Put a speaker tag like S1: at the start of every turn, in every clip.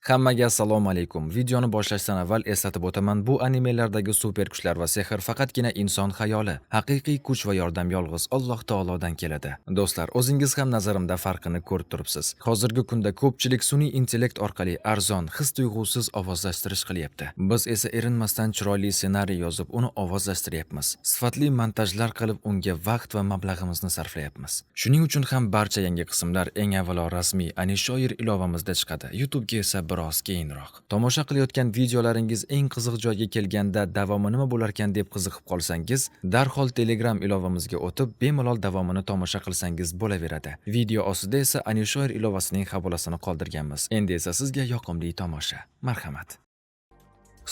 S1: Hammaga assalomu alaykum. Videoni boshlashdan avval eslatib o'taman, bu animelardagi super kuchlar va sehr faqatgina inson xayoli. Haqiqiy kuch va yordam yolg'iz Alloh taolodan keladi. Do'stlar, o'zingiz ham nazarimda farqini ko'rib turibsiz. Hozirgi kunda ko'pchilik sun'iy intellekt orqali arzon, his-tuyg'usiz ovozlashtirish qilyapti. Biz esa erinmasdan chiroyli ssenariy yozib, uni ovozlashtiryapmiz. Sifatli montajlar qilib, unga vaqt va mablag'imizni sarflayapmiz. Shuning uchun ham barcha yangi qismlar eng avvalo rasmiy Anishoir ilovamizda chiqadi. YouTube'ga esa biroz keyinroq. Tomosha qilayotgan videolaringiz eng qiziq joyga kelganda davomi nima bo'larkan deb qiziqib qolsangiz, darhol Telegram ilovamizga o'tib, bemalol davomini tomosha qilsangiz bo'laveradi. Video ostida esa Anishoir ilovasining havolasini qoldirganmiz. Endi esa sizga yoqimli tomosha. Marhamat.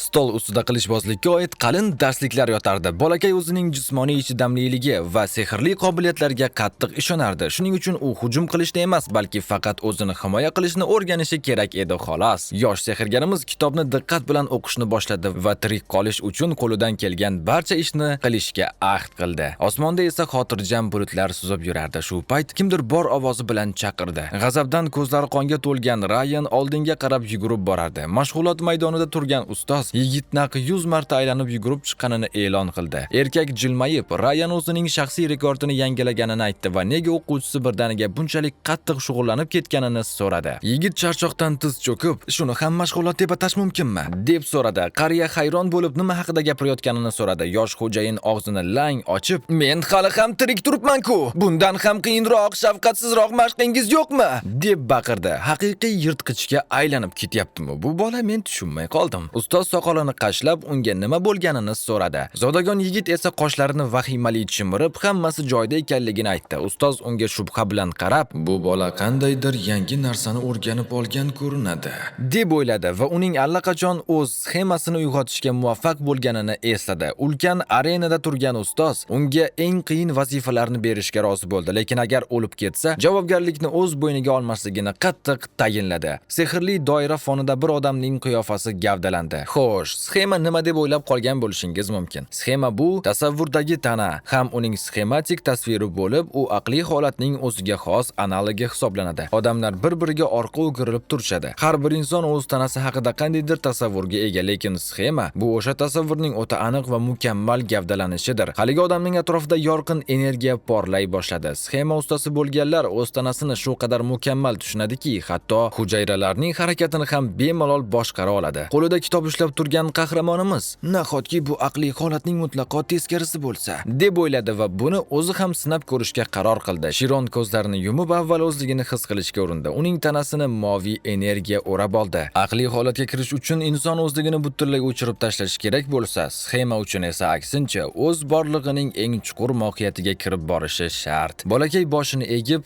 S1: Stol ustida qilichbozlikka oid qalin darsliklar yotardi. Bolakay o'zining jismoniy chidamliligi va sehrli qobiliyatlariga qattiq ishonardi. Shuning uchun u hujum qilishni emas, balki faqat o'zini himoya qilishni o'rganishi kerak edi, xolos. Yosh sehrgarimiz kitobni diqqat bilan o'qishni boshladi va tirik qolish uchun qo'lidan kelgan barcha ishni qilishga ahd qildi. Osmonda esa xotirjam bulutlar suzib yurardi. Shu payt kimdir bor ovozi bilan chaqirdi. G'azabdan ko'zlari qonga to'lgan Ryan oldinga qarab yugurib borardi. Mashg'ulot maydonida turgan ustoz yigit naq 100 marta aylanib yugurib chiqqanini e'lon qildi. Erkak jilmayib, Ryan o'zining shaxsiy rekordini yangilaganini aytdi va nega o'quvchisi birdaniga bunchalik qattiq shug'ullanib ketganini so'radi. Yigit charchoqdan tiz cho'kib, "Shuni ham mashg'ulot deb atash mumkinmi?" deb so'radi. Qariya hayron bo'lib nima haqida gapirayotganini so'radi. Yosh xo'jayin og'zini lang ochib, "Men hali ham tirik turibman-ku. Bundan ham qiyinroq, shafqatsizroq mashqingiz yo'qmi?" deb baqirdi. Haqiqiy yirtqichga aylanib ketyaptimi bu bola, men tushunmay qoldim. Ustoz soqolini qashlab unga nima bo'lganini so'radi. Zodagon yigit esa qoshlarini vahimali chimirib, hammasi joyida ekanligini aytdi. Ustoz unga shubha bilan qarab, "Bu bola qandaydir yangi narsani o'rganib olgan ko'rinadi", deb o'yladi va uning allaqachon o'z sxemasini uyg'otishga muvaffaq bo'lganini esladi. Ulkan arenada turgan ustoz unga eng qiyin vazifalarni berishga rozi bo'ldi, lekin agar o'lib ketsa, javobgarlikni o'z bo'yniga olmasligini qattiq tayinladi. Sehrli doira fonida bir odamning qiyofasi gavdalandi. Xo'sh, sxema nima deb o'ylab qolgan bo'lishingiz mumkin. Sxema bu tasavvurdagi tana, ham uning sxematik tasviri bo'lib, u aqliy holatning o'ziga xos analogi hisoblanadi. Odamlar bir-biriga orqa o'girilib turishadi. Har bir inson o'z tanasi haqida qandaydir tasavvurga ega, lekin sxema bu o'sha tasavvurning o'ta aniq va mukammal gavdalanishidir. Haligi odamning atrofida yorqin energiya porlay boshladi. Sxema ustasi bo'lganlar o'z tanasini shu qadar mukammal tushunadiki, hatto hujayralarning harakatini ham bemalol boshqara oladi. Qo'lida kitob ushlab turgan qahramonimiz, nahotki bu aqliy holatning mutlaqo teskarisi bo'lsa, deb o'yladi va buni o'zi ham sinab ko'rishga qaror qildi. Shiron ko'zlarini yumib, avval o'zligini his qilishga urindi. Uning tanasini moviy energiya o'rab oldi. Aqliy holatga kirish uchun inson o'zligini butunlay o'chirib tashlashi kerak bo'lsa, sxema uchun esa aksincha o'z borlig'ining eng chuqur mohiyatiga kirib borishi shart. Bolakay boshini egib,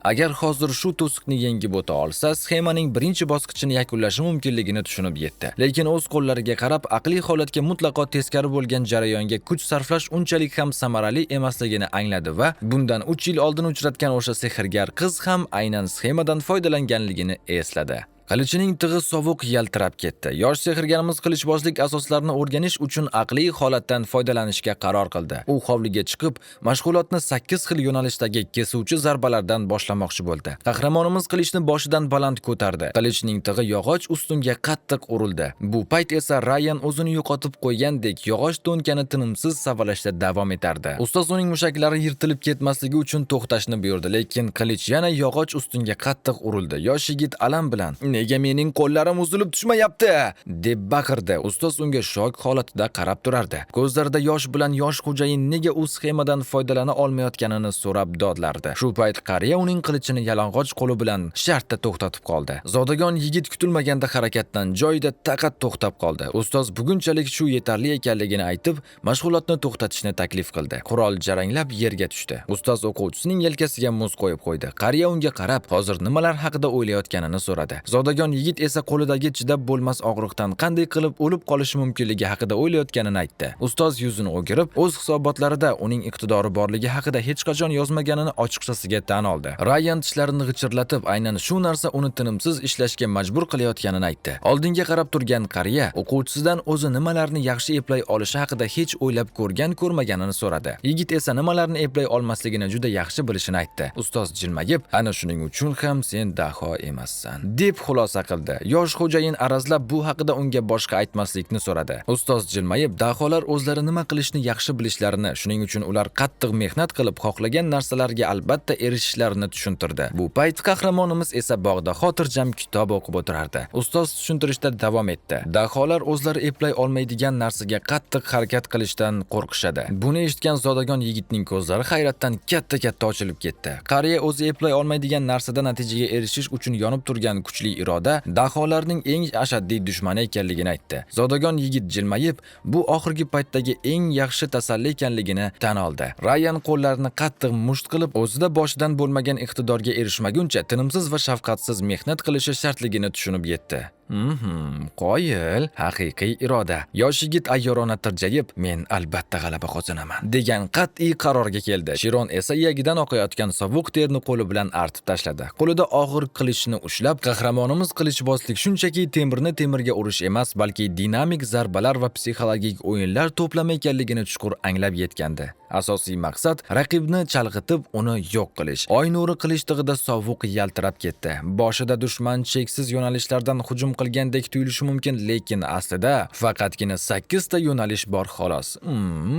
S1: agar hozir shu to'siqni yengib o'ta olsa, sxemaning birinchi bosqichini yakunlashi mumkinligini tushunib yetdi. Lekin o'z qo'llariga qarab, aqliy holatga mutlaqo teskari bo'lgan jarayonga kuch sarflash unchalik ham samarali emasligini angladi va bundan 3 yil oldin uchratgan o'sha sehrgar qiz ham aynan sxemadan foydalanganligini esladi. Qilichining tig'i sovuq yaltirab ketdi. Yosh sehrgarimiz qilichbozlik asoslarini o'rganish uchun aqliy holatdan foydalanishga qaror qildi. U hovliga chiqib, mashg'ulotni 8 xil yo'nalishdagi kesuvchi zarbalardan boshlamoqchi bo'ldi. Qahramonimiz qilichni boshidan baland ko'tardi. Qilichning tig'i yog'och ustunga qattiq urildi. Bu payt esa Ryan o'zini yo'qotib qo'ygandek yog'och to'nkani tinimsiz savalashda davom etardi. Ustoz uning mushaklari yirtilib ketmasligi uchun to'xtashni buyurdi, lekin qilich yana yog'och ustunga qattiq urildi. Yosh yigit alam bilan: "Nega mening qo'llarim uzilib tushmayapti?" deb baqirdi. Ustoz unga shok holatida qarab turardi. Ko'zlarida yosh bilan yosh xo'jayin nega u sxemadan foydalana olmayotganini so'rab dodlardi. Shu payt qariya uning qilichini yalang'och qo'li bilan shartta to'xtatib qoldi. Zodagon yigit kutilmaganda harakatdan joyida taqat to'xtab qoldi. Ustoz bugunchalik shu yetarli ekanligini aytib, mashg'ulotni to'xtatishni taklif qildi. Qurol jaranglab yerga tushdi. Ustoz o'quvchisining yelkasiga muz qo'yib qo'ydi. Qariya unga qarab, hozir nimalar haqida o'ylayotganini so'radi. Zodagon yigit esa qo'lidagi chidab bo'lmas og'riqdan qanday qilib o'lib qolishi mumkinligi haqida o'ylayotganini aytdi. Ustoz yuzini o'girib, o'z hisobotlarida uning iqtidori borligi haqida hech qachon yozmaganini ochiqchasiga tan oldi. Ryan tishlarini g'ichirlatib, aynan shu narsa uni tinimsiz ishlashga majbur qilayotganini aytdi. Oldinga qarab turgan qariya o'quvchisidan o'zi nimalarni yaxshi eplay olishi haqida hech o'ylab ko'rgan ko'rmaganini so'radi. Yigit esa nimalarni eplay olmasligini juda yaxshi bilishini aytdi. Ustoz jilmayib, "Ana shuning uchun ham sen daho emassan", deb xulosa xulosa qildi. Yosh xo'jayin arazlab bu haqida unga boshqa aytmaslikni so'radi. Ustoz jilmayib, daholar o'zlari nima qilishni yaxshi bilishlarini, shuning uchun ular qattiq mehnat qilib xohlagan narsalarga albatta erishishlarini tushuntirdi. Bu payt qahramonimiz esa bog'da xotirjam kitob o'qib o'tirardi. Ustoz tushuntirishda davom etdi. Daholar o'zlari eplay olmaydigan narsaga qattiq harakat qilishdan qo'rqishadi. Buni eshitgan zodagon yigitning ko'zlari hayratdan katta-katta ochilib ketdi. Qariya o'zi eplay olmaydigan narsada natijaga erishish uchun yonib turgan kuchli iroda daholarning eng ashaddiy dushmani ekanligini aytdi. Zodagon yigit jilmayib, bu oxirgi paytdagi eng yaxshi tasalli ekanligini tan oldi. Rayan qo'llarini qattiq musht qilib, o'zida boshidan bo'lmagan iqtidorga erishmaguncha tinimsiz va shafqatsiz mehnat qilishi shartligini tushunib yetdi. Qoyil, haqiqiy iroda. Yosh yigit ayyorona tirjayib, men albatta g'alaba qozonaman degan qat'iy qarorga keldi. Shiron esa iyagidan oqayotgan sovuq terni qo'li bilan artib tashladi. Qo'lida og'ir qilichni ushlab, qahramonimiz qilichbozlik shunchaki temirni temirga urish emas, balki dinamik zarbalar va psixologik o'yinlar to'plami ekanligini chuqur anglab yetgandi. Asosiy maqsad raqibni chalg'itib, uni yo'q qilish. Oy nuri qilich tig'ida sovuq yaltirab ketdi. Boshida dushman cheksiz yo'nalishlardan hujum qilgandek tuyulishi mumkin, lekin aslida faqatgina 8 ta yo'nalish bor xolos.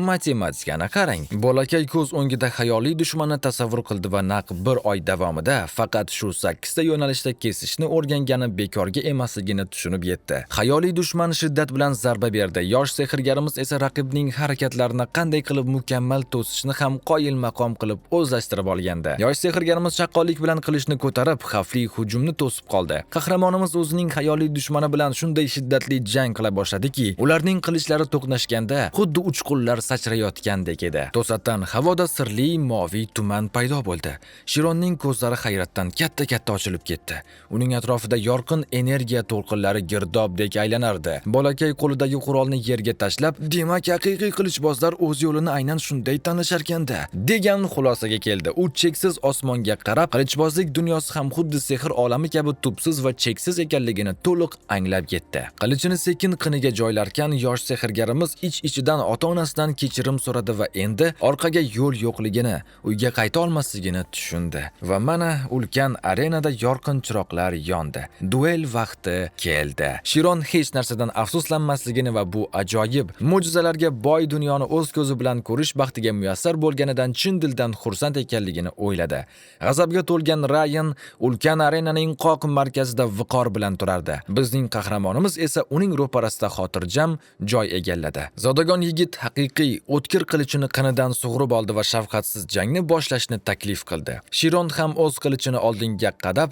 S1: Matematikani qarang. Bolakay ko'z o'ngida xayoliy dushmanni tasavvur qildi va naq bir oy davomida faqat shu 8 ta yo'nalishda kesishni o'rgangani bekorga emasligini tushunib yetdi. Xayoliy dushman shiddat bilan zarba berdi. Yosh sehrgarimiz esa raqibning harakatlarini qanday qilib mukammal to'sishni ham qoyil maqom qilib o'zlashtirib olgandi. Yosh sehrgarimiz chaqqonlik bilan qilichni ko'tarib, xavfli hujumni to'sib qoldi. Qahramonimiz o'zining xayoliy dushmani bilan shunday shiddatli jang qila boshladiki, ularning qilichlari to'qnashganda xuddi uchqunlar sachrayotgandek edi. To'satdan havoda sirli moviy tuman paydo bo'ldi. Shironning ko'zlari hayratdan katta-katta ochilib ketdi. Uning atrofida yorqin energiya to'lqinlari girdobdek aylanardi. Bolakay qo'lidagi qurolni yerga tashlab, demak haqiqiy qilichbozlar o'z yo'lini aynan shunday tanlasharkanda degan xulosaga keldi. U cheksiz osmonga qarab, qilichbozlik dunyosi ham xuddi sehr olami kabi tubsiz va cheksiz ekanligini to'liq anglab yetdi. Qilichini sekin qiniga joylarkan, yosh sehrgarimiz ich-ichidan ota-onasidan kechirim so'radi va endi orqaga yo'l yo'qligini, uyga qayta olmasligini tushundi. Va mana ulkan arenada yorqin chiroqlar yondi. Duel vaqti keldi. Shiron hech narsadan afsuslanmasligini va bu ajoyib mo'jizalarga boy dunyoni o'z ko'zi bilan ko'rish baxtiga muyassar bo'lganidan chin dildan xursand ekanligini o'yladi. G'azabga to'lgan Rayan ulkan arenaning qoq markazida viqor bilan turardi. Bizning qahramonimiz esa uning ro'parasida xotirjam joy egalladi. Zodagon yigit haqiqiy o'tkir qilichini qinidan sug'urib oldi va shafqatsiz jangni boshlashni taklif qildi. Shiron ham o'z qilichini oldinga qadab,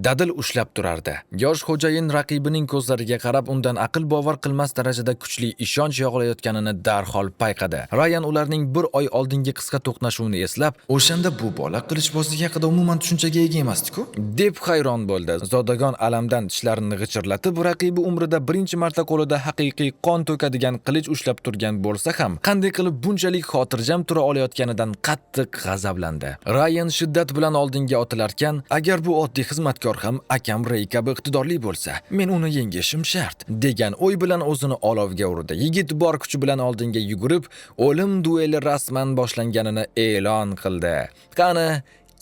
S1: dadil ushlab turardi. Yosh xo'jayin raqibining ko'zlariga qarab, undan aql bovar qilmas darajada kuchli ishonch yog'ilayotganini darhol payqadi. Rayan ularning bir oy oldingi qisqa to'qnashuvini eslab, o'shanda bu bola qilichbozlik haqida umuman tushunchaga ega emasdi-ku, deb hayron bo'ldi. Zodagon alamdan tishlarini g'ichirlatib, raqibi umrida birinchi marta qo'lida haqiqiy qon to'kadigan qilich ushlab turgan bo'lsa ham, qanday qilib bunchalik xotirjam tura olayotganidan qattiq g'azablandi. Rayan shiddat bilan oldinga otilarkan, agar bu oddiy xizmatkor ham akam Rey kabi iqtidorli bo'lsa, men uni yengishim shart degan o'y bilan o'zini olovga urdi. Yigit bor kuchi bilan oldinga yugurib, o'lim dueli rasman boshlanganini e'lon qildi. Qani,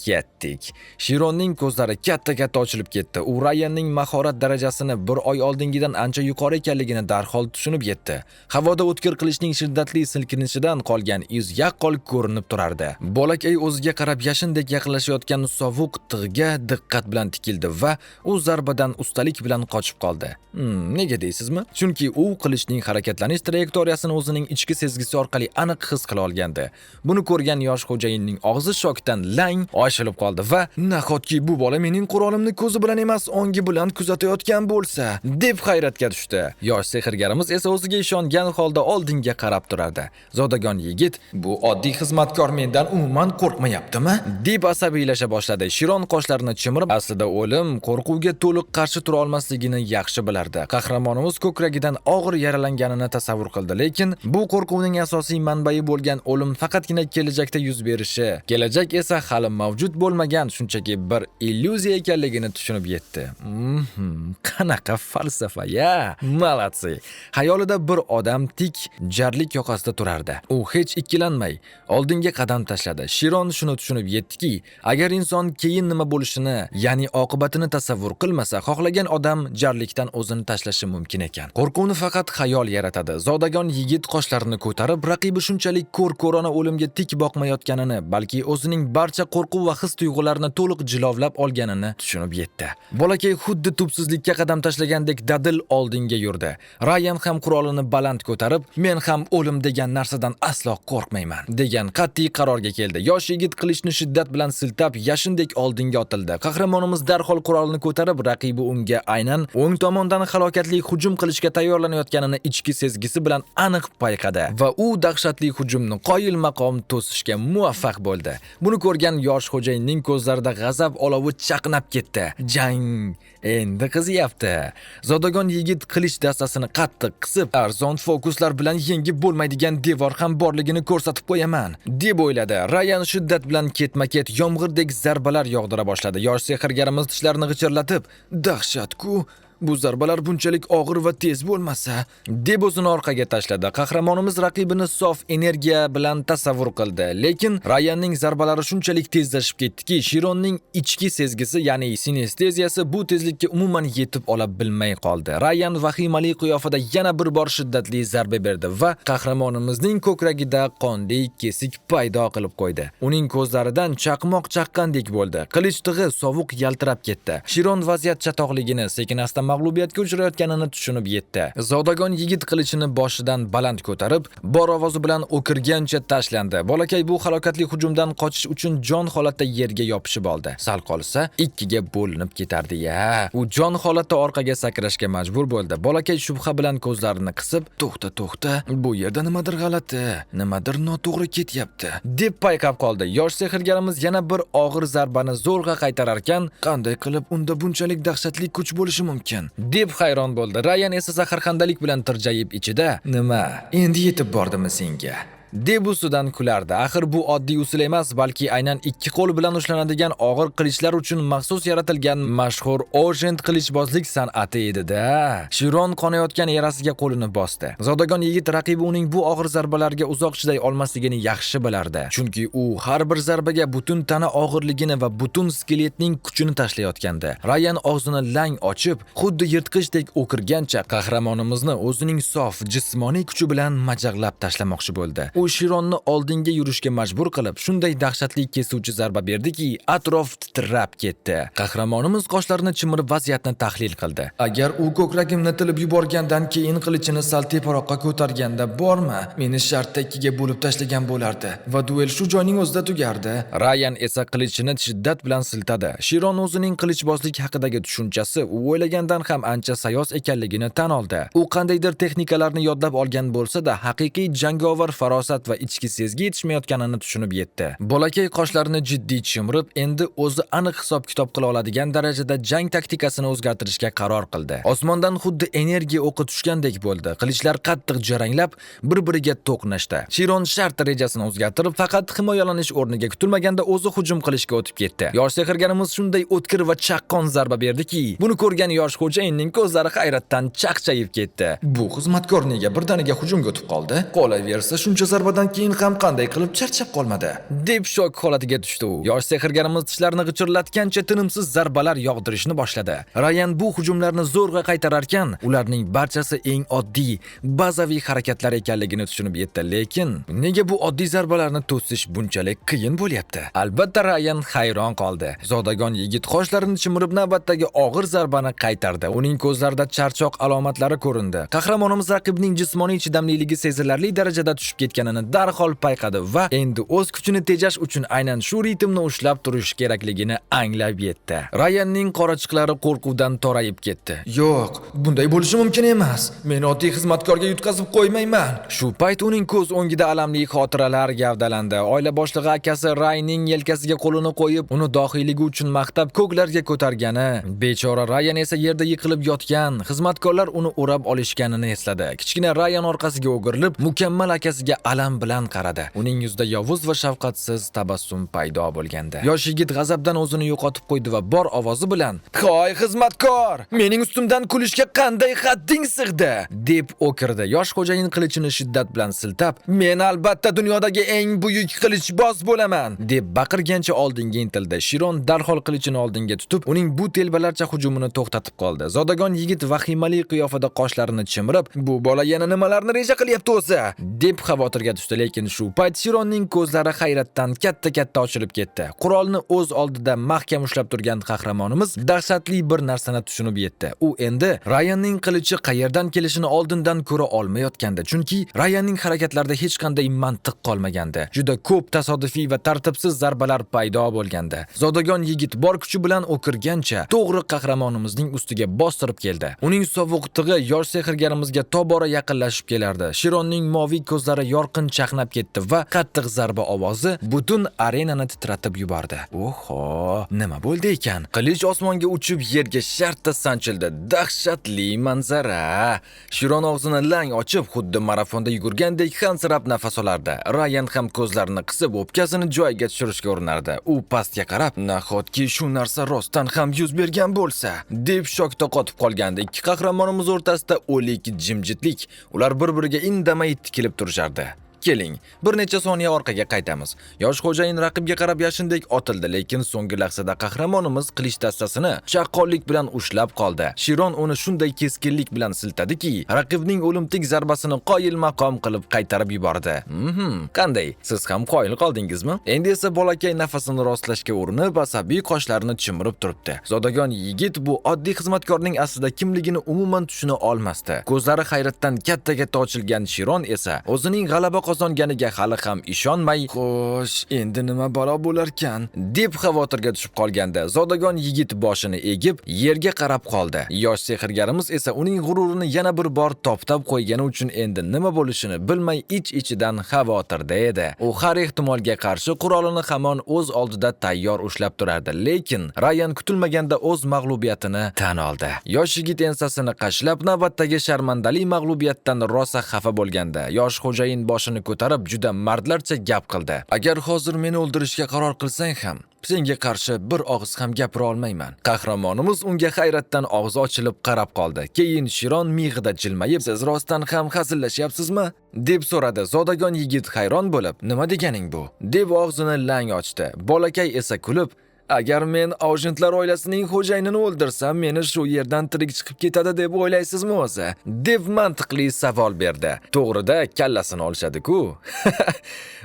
S1: ketdik. Shironning ko'zlari katta-katta ochilib ketdi. U Rayanning mahorat darajasini bir oy oldingidan ancha yuqori ekanligini darhol tushunib yetdi. Havoda o'tkir qilichning shiddatli silkinishidan qolgan iz yaqqol ko'rinib turardi. Bolakay o'ziga qarab yashindek yaqinlashayotgan sovuq tig'ga diqqat bilan tikildi va u zarbadan ustalik bilan qochib qoldi. Nega deysizmi? Chunki u qilichning harakatlanish trayektoriyasini o'zining ichki sezgisi orqali aniq his qila olgandi. Buni ko'rgan yosh xo'jayinning og'zi shokdan lang ochilib qoldi va nahotki bu bola mening qurolimni ko'zi bilan emas, ongi bilan kuzatayotgan bo'lsa, deb hayratga tushdi. Yosh sehrgarimiz esa o'ziga ishongan holda oldinga qarab turardi. Zodagon yigit, bu oddiy xizmatkor mendan umuman qo'rqmayaptimi, deb asabiylasha boshladi. Shiron qoshlarini chimirib, aslida o'lim qo'rquvga to'liq qarshi tura olmasligini yaxshi bilardi. Qahramonimiz ko'kragidan og'ir yaralanganini tasavvur qildi, lekin bu qo'rquvning asosiy manbai bo'lgan o'lim faqatgina kelajakda yuz berishi, kelajak esa hali mavjud mavjud bo'lmagan shunchaki bir illyuziya ekanligini tushunib yetdi. Qanaqa falsafa ya! Молодцы. Xayolida bir odam tik jarlik yoqasida turardi. U hech ikkilanmay oldinga qadam tashladi. Shiron shuni tushunib yetdiki, agar inson keyin nima bo'lishini, ya'ni oqibatini tasavvur qilmasa, xohlagan odam jarlikdan o'zini tashlashi mumkin ekan. Qo'rquvni faqat xayol yaratadi. Zodagon yigit qoshlarini ko'tarib, raqibi shunchalik ko'r-ko'rona o'limga tik boqmayotganini, balki o'zining barcha qo'rquv va his-tuyg'ularini to'liq jilovlab olganini tushunib yetdi. Bolakay xuddi tubsizlikka qadam tashlagandek dadil oldinga yurdi. Rayan ham qurolini baland ko'tarib, "Men ham o'lim degan narsadan aslo qo'rqmayman" degan qat'iy qarorga keldi. Yosh yigit qilichni shiddat bilan siltab, yashindek oldinga otildi. Qahramonimiz darhol qurolini ko'tarib, raqibi unga aynan o'ng tomondan halokatli hujum qilishga tayyorlanayotganini ichki sezgisi bilan aniq payqadi va u dahshatli hujumni qoyil maqom to'sishga muvaffaq bo'ldi. Buni ko'rgan yosh xo'jayinning ko'zlarida g'azab olovi chaqnab ketdi. Jang endi qiziyapti. Zodagon yigit qilich dastasini qattiq qisib, arzon fokuslar bilan yengib bo'lmaydigan devor ham borligini ko'rsatib qo'yaman, deb o'yladi. Rayan shiddat bilan ketma-ket yomg'irdek zarbalar yog'dira boshladi. Yosh sehrgarimiz tishlarini g'ichirlatib, "Dahshat-ku, bu zarbalar bunchalik og'ir va tez bo'lmasa", deb o'zini orqaga tashladi. Qahramonimiz raqibini sof energiya bilan tasavvur qildi. Lekin Rayanning zarbalari shunchalik tezlashib ketdiki, Shironning ichki sezgisi, ya'ni sinesteziyasi bu tezlikka umuman yetib ola bilmay qoldi. Rayan vahimali qiyofada yana bir bor shiddatli zarba berdi va qahramonimizning ko'kragida qonli kesik paydo qilib qo'ydi. Uning ko'zlaridan chaqmoq chaqqandek bo'ldi. Qilich tig'i sovuq yaltirab ketdi. Shiron vaziyat chatoqligini, sekin-asta mag'lubiyatga uchrayotganini tushunib yetdi. Zodagon yigit qilichini boshidan baland ko'tarib, bor ovozi bilan o'kirgancha tashlandi. Bolakay bu halokatli hujumdan qochish uchun jon holatda yerga yopishib oldi. Sal qolsa ikkiga bo'linib ketardi ya. U jon holatda orqaga sakrashga majbur bo'ldi. Bolakay shubha bilan ko'zlarini qisib, "To'xta, to'xta, bu yerda nimadir g'alati, nimadir noto'g'ri ketyapti", deb payqab qoldi. Yosh sehrgarimiz yana bir og'ir zarbani zo'rg'a qaytararkan, qanday qilib unda bunchalik dahshatli kuch bo'lishi mumkin, deb hayron bo'ldi. Rayan esa zaharxandalik bilan tirjayib ichida, "Nima, endi yetib bordimi senga?" deb ustidan kulardi. Axir bu oddiy usul emas, balki aynan ikki qo'l bilan ushlanadigan og'ir qilichlar uchun maxsus yaratilgan mashhur Ojent qilichbozlik san'ati edi-da. Shiron qonayotgan yarasiga qo'lini bosdi. Zodagon yigit raqibi uning bu og'ir zarbalarga uzoq chiday olmasligini yaxshi bilardi. Chunki u har bir zarbaga butun tana og'irligini va butun skeletning kuchini tashlayotgandi. Rayan og'zini lang ochib, xuddi yirtqichdek o'kirgancha qahramonimizni o'zining sof jismoniy kuchi bilan majag'lab tashlamoqchi bo'ldi. U Shironni oldinga yurishga majbur qilib, shunday dahshatli kesuvchi zarba berdiki, atrof titrab ketdi. Qahramonimiz qoshlarini chimirib vaziyatni tahlil qildi. Agar u ko'kragimni tilib yuborgandan keyin qilichini sal teparoqqa ko'targanda bormi, meni shartta ikkiga bo'lib tashlagan bo'lardi va duel shu joyning o'zida tugardi. Rayan esa qilichini shiddat bilan siltadi. Shiron o'zining qilichbozlik haqidagi tushunchasi u o'ylagandan ham ancha sayoz ekanligini tan oldi. U qandaydir texnikalarni yodlab olgan bo'lsa-da, haqiqiy jangovar farosat va ichki sezgi yetishmayotganini tushunib yetdi. Bolakay qoshlarini jiddiy chimirib, endi o'zi aniq hisob-kitob qila oladigan darajada jang taktikasini o'zgartirishga qaror qildi. Osmondan xuddi energiya o'qi tushgandek bo'ldi. Qilichlar qattiq jaranglab, bir-biriga to'qnashdi. Shiron shart rejasini o'zgartirib, faqat himoyalanish o'rniga kutilmaganda o'zi hujum qilishga o'tib ketdi. Yosh sehrgarimiz shunday o'tkir va chaqqon zarba berdiki, buni ko'rgan yosh xo'jayinning ko'zlari hayratdan chaqchayib ketdi. Bu xizmatkor nega birdaniga hujumga o'tib qoldi? Qolaversa, shuncha zarbadan keyin ham qanday qilib charchab qolmadi, deb shok holatiga tushdi u. Yosh sehrgarimiz tishlarini g'ichirlatgancha tinimsiz zarbalar yog'dirishni boshladi. Rayan bu hujumlarni zo'rg'a qaytararkan, ularning barchasi eng oddiy, bazaviy harakatlar ekanligini tushunib yetdi. Lekin nega bu oddiy zarbalarni to'sish bunchalik qiyin bo'lyapti? Albatta Rayan hayron qoldi. Zodagon yigit qoshlarini chimirib navbatdagi og'ir zarbani qaytardi. Uning ko'zlarida charchoq alomatlari ko'rindi. Qahramonimiz raqibning jismoniy chidamliligi sezilarli darajada tushib ketganini darhol payqadi va endi o'z kuchini tejash uchun aynan shu ritmni ushlab turish kerakligini anglab yetdi. Rayanning qorachiqlari qo'rquvdan torayib ketdi. Yo'q, bunday bo'lishi mumkin emas. Men oddiy xizmatkorga yutqazib qo'ymayman. Shu payt uning ko'z o'ngida alamli xotiralar gavdalandi. Oila boshlig'i akasi Rayning yelkasiga qo'lini qo'yib, uni dohiyligi uchun maqtab ko'klarga ko'targani, bechora Rayan esa yerda yiqilib yotgan, xizmatkorlar uni o'rab olishganini esladi. Kichkina Rayan orqasiga o'girilib, mukammal akasiga alam alam bilan qaradi. Uning yuzida yovuz va shafqatsiz tabassum paydo bo'lgandi. Yosh yigit g'azabdan o'zini yo'qotib qo'ydi va bor ovozi bilan: "Hoy xizmatkor, mening ustimdan kulishga qanday hadding sig'di?" deb o'kirdi. Yosh xo'jayin qilichini shiddat bilan siltab, "Men albatta dunyodagi eng buyuk qilichboz bo'laman!" deb baqirgancha oldinga intildi. Shiron darhol qilichini oldinga tutib, uning bu telbalarcha hujumini to'xtatib qoldi. Zodagon yigit vahimali qiyofada qoshlarini chimirib, "Bu bola yana nimalarni reja qilyapti o'zi?" deb xavotirga tushdi. Lekin shu payt Shironning ko'zlari hayratdan katta-katta ochilib ketdi. Qurolni o'z oldida mahkam ushlab turgan qahramonimiz dahshatli bir narsani tushunib yetdi. U endi Ryanning qilichi qayerdan kelishini oldindan ko'ra olmayotgandi, chunki Ryanning harakatlarida hech qanday mantiq qolmagandi. Juda ko'p tasodifiy va tartibsiz zarbalar paydo bo'lgandi. Zodagon yigit bor kuchi bilan o'kirgancha to'g'ri qahramonimizning ustiga bostirib keldi. Uning sovuq tig'i yosh sehrgarimizga tobora yaqinlashib kelardi. Shironning moviy ko'zlari yorqin chaqnab ketdi va qattiq zarba ovozi butun arenani titratib yubordi. Oho, nima bo'ldi ekan? Qilich osmonga uchib yerga shartta sanchildi. Dahshatli manzara. Shiron og'zini lang ochib, xuddi marafonda yugurgandek hansirab nafas olardi. Ryan ham ko'zlarini qisib, o'pkasini joyiga tushirishga urinardi. U pastga qarab, "Nahotki shu narsa rostdan ham yuz bergan bo'lsa?" deb shokda qotib qolgandi. Ikki qahramonimiz o'rtasida o'lik jimjitlik. Ular bir-biriga indamay tikilib turishardi. Keling, bir necha soniya orqaga qaytamiz. Yosh xo'jayin raqibga qarab yashindek otildi, lekin so'nggi lahzada qahramonimiz qilich dastasini chaqqonlik bilan ushlab qoldi. Shiron uni shunday keskinlik bilan siltadiki, raqibning o'limtik zarbasini qoyil maqom qilib qaytarib yubordi. Qanday? Siz ham qoyil qoldingizmi? Endi esa bolakay nafasini rostlashga urinib, asabiy qoshlarini chimirib turibdi. Zodagon yigit bu oddiy xizmatkorning aslida kimligini umuman tushuna olmasdi. Ko'zlari hayratdan katta-katta ochilgan Shiron esa o'zining g'alaba qozonganiga hali ham ishonmay, "Xo'sh, endi nima balo bo'larkan?" deb xavotirga tushib qolganda, zodagon yigit boshini egib, yerga qarab qoldi. Yosh sehrgarimiz esa uning g'ururini yana bir bor toptab qo'ygani uchun endi nima bo'lishini bilmay ich-ichidan xavotirda edi. U har ehtimolga qarshi qurolini hamon o'z oldida tayyor ushlab turardi, lekin Ryan kutilmaganda o'z mag'lubiyatini tan oldi. Yosh yigit ensasini qashlab, navbatdagi sharmandali mag'lubiyatdan rosa xafa bo'lganda, yosh xo'jayin boshini ko'tarib juda mardlarcha gap qildi. "Agar hozir meni o'ldirishga qaror qilsang ham, senga qarshi bir og'iz ham gapira olmayman." Qahramonimiz unga hayratdan og'zi ochilib qarab qoldi. Keyin Shiron mig'ida jilmayib, "Siz rostdan ham hazillashyapsizmi?" deb so'radi. Zodagon yigit hayron bo'lib, "Nima deganing bu?" deb og'zini lang ochdi. Bolakay esa kulib, "Agar men Ojentlar oilasining xo'jayinini o'ldirsam, meni shu yerdan tirik chiqib ketadi deb o'ylaysizmi o'zi?" deb mantiqli savol berdi. To'g'rida kallasini olishadi-ku.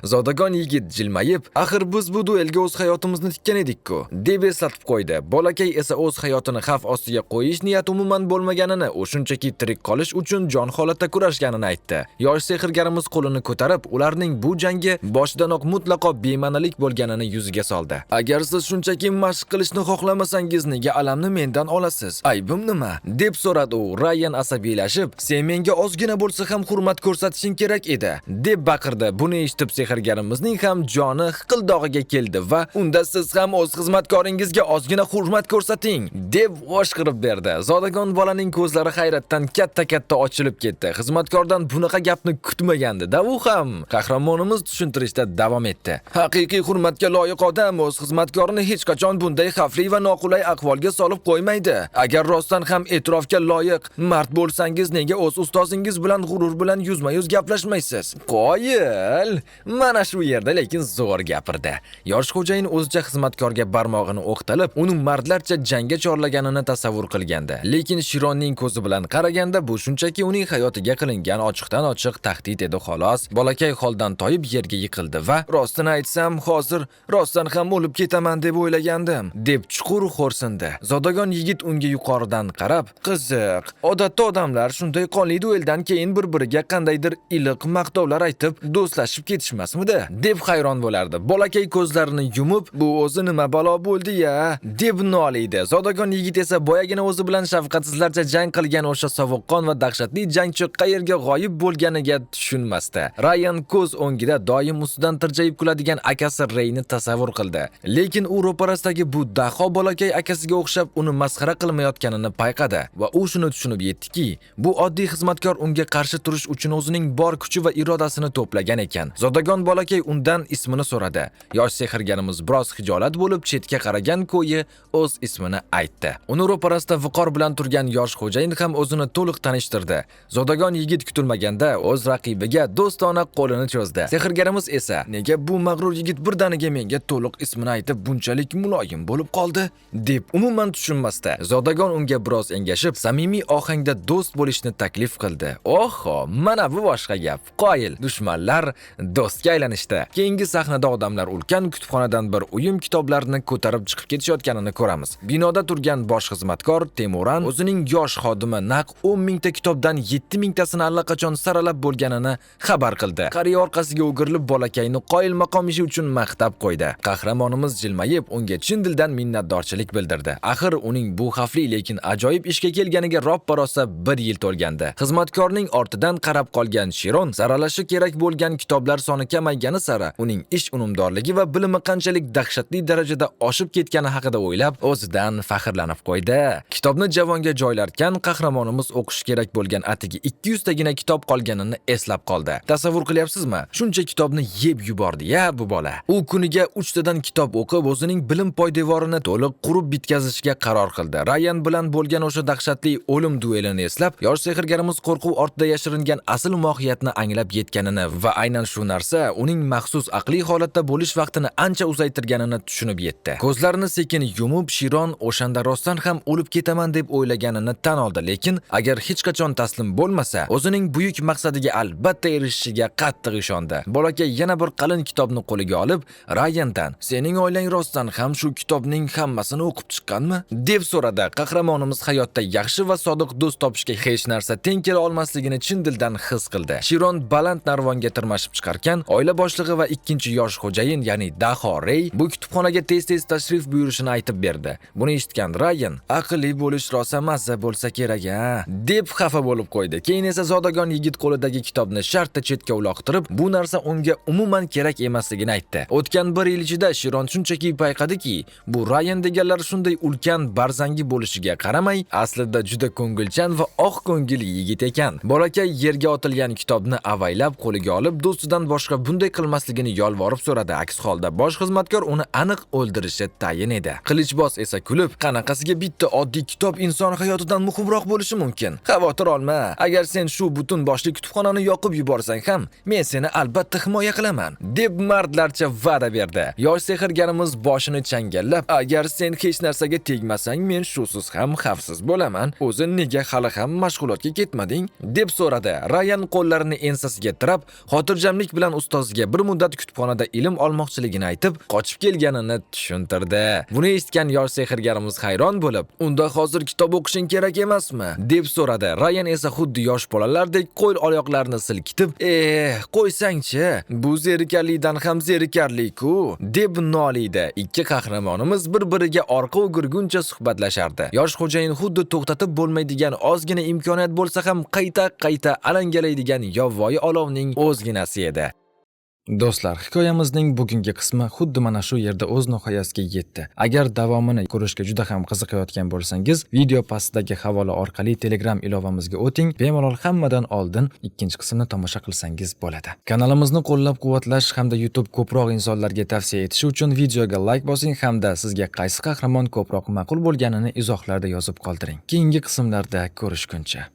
S1: Zodagon yigit jilmayib, "Axir biz bu duelga o'z hayotimizni tikkan edik-ku", deb eslatib qo'ydi. Bolakay esa o'z hayotini xavf ostiga qo'yish niyati umuman bo'lmaganini, u shunchaki tirik qolish uchun jon holatda kurashganini aytdi. Yosh sehrgarimiz qo'lini ko'tarib, ularning bu jangi boshidanoq mutlaqo bema'nilik bo'lganini yuziga soldi. "Agar siz shunchaki mashq qilishni xohlamasangiz, nega alamni mendan olasiz? Aybim nima?" deb so'radi u. Ryan asabiylashib, "Sen menga ozgina bo'lsa ham hurmat ko'rsatishing kerak edi", deb baqirdi. Buni eshitib sehrgarimizning ham joni hiqildog'iga keldi va "Unda siz ham o'z xizmatkoringizga ozgina hurmat ko'rsating", deb o'shqirib berdi. Zodagon bolaning ko'zlari hayratdan katta-katta ochilib ketdi. Xizmatkordan bunaqa gapni kutmagandi-da u ham. Qahramonimiz tushuntirishda davom etdi. "Haqiqiy hurmatga loyiq odam o'z xizmatkorini hech qachon bunday xavfli va noqulay ahvolga solib qo'ymaydi. Agar rostdan ham e'tirofga loyiq mard bo'lsangiz, nega o'z ustozingiz bilan g'urur bilan yuzma-yuz gaplashmaysiz?" Qoyil! Mana shu yerda lekin zo'r gapirdi. Yosh xo'jayin o'zicha xizmatkorga barmog'ini o'qtalib, uni mardlarcha jangga chorlaganini tasavvur qilgandi. Lekin Shironning ko'zi bilan qaraganda bu shunchaki uning hayotiga qilingan ochiqdan-ochiq tahdid edi xolos. Bolakay holdan toyib yerga yiqildi va "Rostini aytsam, hozir rostdan ham o'lib ketaman deb o'ylagandim", deb chuqur xo'rsindi. Zodagon yigit unga yuqoridan qarab, "Qiziq, odatda odamlar shunday qonli dueldan keyin bir-biriga qandaydir iliq maqtovlar aytib, do'stlashib ketishmasmidi?" deb hayron bo'lardi. Bolakay ko'zlarini yumib, "Bu o'zi nima balo bo'ldi-ya?" deb noliydi. Zodagon yigit esa boyagina o'zi bilan shafqatsizlarcha jang qilgan o'sha sovuqqon va dahshatli jangchi qayerga g'oyib bo'lganiga tushunmasdi. Ryan ko'z o'ngida doim ustidan tirjayib kuladigan akasi Reyni tasavvur qildi. Lekin u ro'para ro'parasidagi bu daho bolakay akasiga o'xshab uni masxara qilmayotganini payqadi va u shuni tushunib yetdiki, bu oddiy xizmatkor unga qarshi turish uchun o'zining bor kuchi va irodasini to'plagan ekan. Zodagon bolakay undan ismini so'radi. Yosh sehrgarimiz biroz xijolat bo'lib chetga qaragan ko'yi o'z ismini aytdi. Uni ro'parasida viqor bilan turgan yosh xo'jayin ham o'zini to'liq tanishtirdi. Zodagon yigit kutilmaganda o'z raqibiga do'stona qo'lini cho'zdi. Sehrgarimiz esa nega bu mag'rur yigit birdaniga menga to'liq ismini aytib bunchalik muloyim bo'lib qoldi deb umuman tushunmasdi. Zodagon unga biroz engashib, samimiy ohangda do'st bo'lishni taklif qildi. Oho, mana bu boshqa gap. Qoyil, dushmanlar do'stga aylanishdi. Keyingi sahnada odamlar ulkan kutubxonadan bir uyum kitoblarni ko'tarib chiqib ketishayotganini ko'ramiz. Binoda turgan bosh xizmatkor Temuran o'zining yosh xodimi naq 10 mingta kitobdan 7 mingtasini allaqachon saralab bo'lganini xabar qildi. Qariya orqasiga o'girilib bolakayni qoyil maqom ishi uchun maqtab qo'ydi. Qahramonimiz jilmayib unga chin dildan minnatdorchilik bildirdi. Axir uning bu xavfli lekin ajoyib ishga kelganiga roppa-rosa 1 yil to'lgandi. Xizmatkorning ortidan qarab qolgan Shiron saralashi kerak bo'lgan kitoblar soni kamaygani sari uning ish unumdorligi va bilimi qanchalik dahshatli darajada oshib ketgani haqida o'ylab, o'zidan faxrlanib qo'ydi. Kitobni javonga joylarkan qahramonimiz o'qish kerak bo'lgan atigi 200 tagina kitob qolganini eslab qoldi. Tasavvur qilyapsizmi? Shuncha kitobni yeb yubordi-ya bu bola. U kuniga 3 tadan kitob o'qib, o'zining bilim poydevorini to'liq qurib bitkazishga qaror qildi. Rayan bilan bo'lgan o'sha dahshatli o'lim duelini eslab, yosh sehrgarimiz qo'rquv ortida yashiringan asl mohiyatni anglab yetganini va aynan shu narsa uning maxsus aqliy holatda bo'lish vaqtini ancha uzaytirganini tushunib yetdi. Ko'zlarini sekin yumib, Shiron o'shanda rostdan ham o'lib ketaman deb o'ylaganini tan oldi, lekin agar hech qachon taslim bo'lmasa, o'zining buyuk maqsadiga albatta erishishiga qattiq ishondi. Bolakay yana bir qalin kitobni qo'liga olib, Rayandan: "Sening oilang rostdan ham shu kitobning hammasini o'qib chiqqanmi?" deb so'radi. Qahramonimiz hayotda yaxshi va sodiq do'st topishga hech narsa teng kela olmasligini chin dildan his qildi. Shiron baland narvonga tirmashib chiqarkan, oila boshlig'i va ikkinchi yosh xo'jayin, ya'ni Daho Rey bu kutubxonaga tez-tez tashrif buyurishini aytib berdi. Buni eshitgan Rayan: "Aqlli bo'lish rosa mazza bo'lsa kerak-a?" deb xafa bo'lib qo'ydi. Keyin esa zodagon yigit qo'lidagi kitobni shartta chetga uloqtirib, bu narsa unga umuman kerak emasligini aytdi. O'tgan bir yil ichida Shiron shunchaki payqadiki, bu Rayan deganlar shunday ulkan barzangi bo'lishiga qaramay, aslida juda ko'ngilchan va oq ko'ngil yigit ekan. Bolakay yerga otilgan kitobni avaylab qo'liga olib, do'stidan boshqa bunday qilmasligini yolvorib so'radi. Aks holda bosh xizmatkor uni aniq o'ldirishi tayin edi. Qilichboz esa kulib, qanaqasiga bitta oddiy kitob inson hayotidan muhimroq bo'lishi mumkin? Xavotir olma. Agar sen shu butun boshli kutubxonani yoqib yuborsang ham, men seni albatta himoya qilaman, deb mardlarcha va'da berdi. Yosh sehrgarimiz boshini changallab, agar sen hech narsaga tegmasang, men shusiz ham xavfsiz bo'laman. O'zi nega hali ham mashg'ulotga ketmading? deb so'radi. Rayan qo'llarini ensasiga tirab, xotirjamlik bilan ustoziga bir muddat kutubxonada ilm olmoqchiligini aytib, qochib kelganini tushuntirdi. Buni eshitgan yosh sehrgarimiz hayron bo'lib, "Unda hozir kitob o'qishing kerak emasmi?" deb so'radi. Rayan esa xuddi yosh bolalardek qo'l oyoqlarini silkitib, qo'ysangchi, bu zerikarlidan ham zerikarli-ku", deb noliydi. Ikki qahramonimiz bir-biriga orqa o'girguncha suhbatlashardi. Yosh xo'jayin xuddi to'xtatib bo'lmaydigan ozgina imkoniyat bo'lsa ham qayta-qayta alangalaydigan yovvoyi olovning o'zginasi edi. Do'stlar, hikoyamizning bugungi qismi xuddi mana shu yerda o'z nihoyasiga yetdi. Agar davomini ko'rishga juda ham qiziqayotgan bo'lsangiz, video pastidagi havola orqali Telegram ilovamizga o'ting, bemalol hammadan oldin ikkinchi qismni tomosha qilsangiz bo'ladi. Kanalimizni qo'llab-quvvatlash hamda YouTube ko'proq insonlarga tavsiya etishi uchun videoga like bosing hamda sizga qaysi qahramon ko'proq ma'qul bo'lganini izohlarda yozib qoldiring. Keyingi qismlarda ko'rishguncha.